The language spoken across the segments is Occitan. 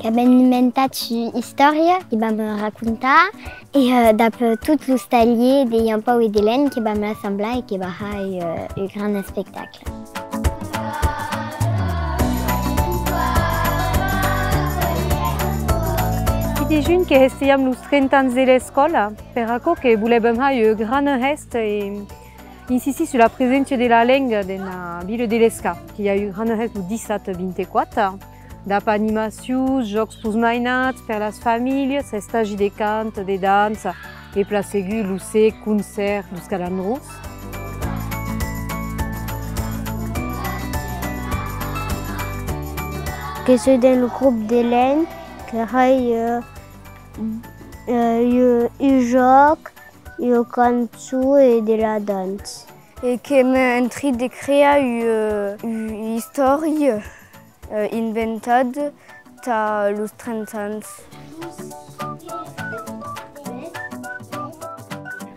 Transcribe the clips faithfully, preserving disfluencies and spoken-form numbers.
Qu'avem inventat ua istòria que vam racontar e, eh, dab tots los talhèrs de Jean-Pau e d'Hélène que vam l'assemblar e que va har, eh, un gran espectacle. Dejun que hestejam los trenta ans de l'escòla, per aquò que volèvam har ua grana hèsta e insistir sus la preséncia de la lenga dens la vila de Lescar, que i a ua grana hèsta lo dissabte vint-e-quatre, dab animacions, jòcs peus mainats, per las familhas, estagi de cant, de dança e, plan segur, lo ser concèrt deus Calandrons. Que soi dens lo grop d'Hélène, que hèi, eh, eh, un, un jòc, ua cançon e de la dança. E qu'èm en trin de crear ua, ua istòria, eh, inventada tà los trenta ans.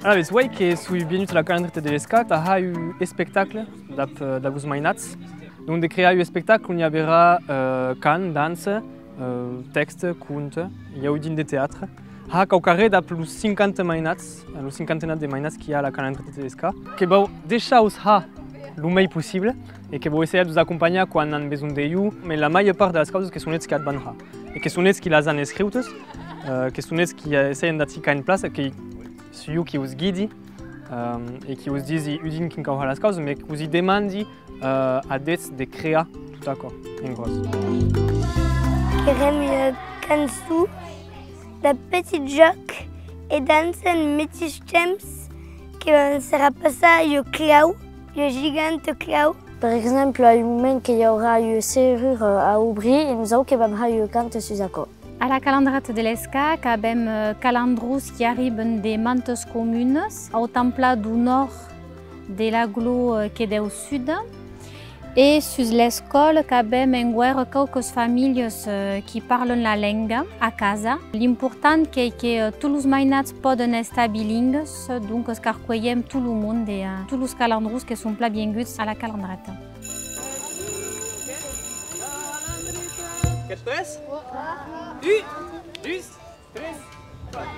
Alavetz, uei que soi vienut a la Calandreta de Lescar tà har un espectacle dab, eh, dab los mainats. Donc de crear un espectacle on i averà, eh, cant, dança, eh, tèxte, conte, i a un drin de teatre. Har quauquarren dab los cinquanta mainats, eh, lo cinquantenat de mainats qu'i a a la Calandreta de Lescar. Que vau deishar-vos har lo mei possible e que vau essejar de'us acompanhar quan an besonh de jo, mès la màger part de las causas que son eths qui ac van har e que son eths qui las an escriutes, eh, que son eths qui, eh, essejan d'ac hicar en plaça, que soi jo qui vos guidi, eh, e qui vos disi un drin quin cau har las causas, mès que'us i demandi, eh, ad eths de crear tot aquò, en gròs. Qu'èrem ua cançon dab petits jòcs e dança en meteis temps que vam, eh, serà passar ua clau, ua giganta clau. Per exemple, a un moment que i aurà ua serrura a obrir e nosauts que vam har ua canta sus aquò. A la Calandreta de Lescar qu'avem, eh, calandrons qui arriban de mantas comunas, au Templà deu Nòrd, de l'Aglo, eh, que deu Sud. E sus l'escòla qu'avem enguèra quauquas familhas, eh, qui parlan la lenga a casa. L'important qu'ei que, eh, tots los mainats pòden estar bilingues, doncas qu'arcuelhem tot lo monde e, eh, tots los calandrons que son plan vienguts a la Calandreta. Qu'ei tres? Un, dus, tres, quatre.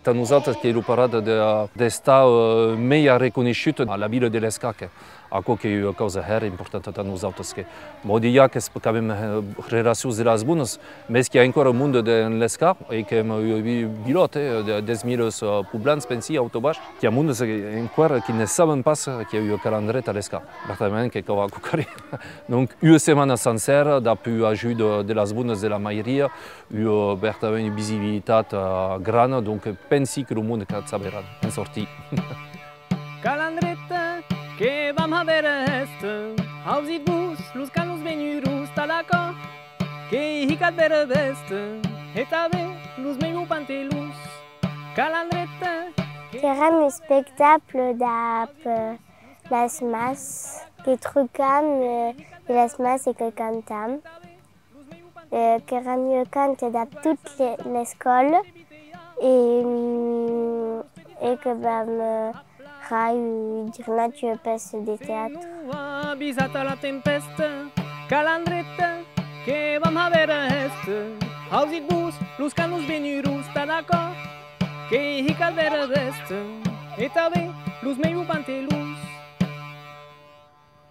Tà nosautes qu'ei lo parat de, d'estar, eh, mei arreconeishut a la vila de Lescar. Aquò qu'ei ua causa hèra importanta tà nosautes, que, bon, ja qu'es, qu'avem, eh, relacions de las bonas, mès qu'i a enquèra monde de, en Lescar, e qu'èm ua vi-, vilòta, eh, de dètz mila, eh, poblants, pensi, au tot baish, qu'i a monde, eh, enquèra qui ne saben pas qu'i a ua Calandreta a Lescar. Vertadèrament que cau quauquarren. Donc, ua setmana sancèra, dab ua ajuda de las bonas de la mairia, ua, vertadèrament, ua visibilitat, eh, grana, donc pensi que lo monde qu'ac saberàn en sortir. Calandreta, que vam har bèra hèsta, ausitz-vos los canons venurons tà l'acò, qu'ei hicat bèra vèsta, e tanben los mei bons pantelons. Calandreta, que... Qu'èrem un espectacle dab, eh, las mans, que trucam, eh, de las mans e que cantam. Eh, qu'èrem ua canta dab tot le-, l'escòla e, mm, e que vam, eh, har un jornat, ua pèça de teatre. Avisat a la tempèsta, Calandreta, que vam har bèra hèsta, ausitz-vos los canons venurons tà l'acò, qu'ei hicat bèra vèsta, e tanben los mei bons pantelons.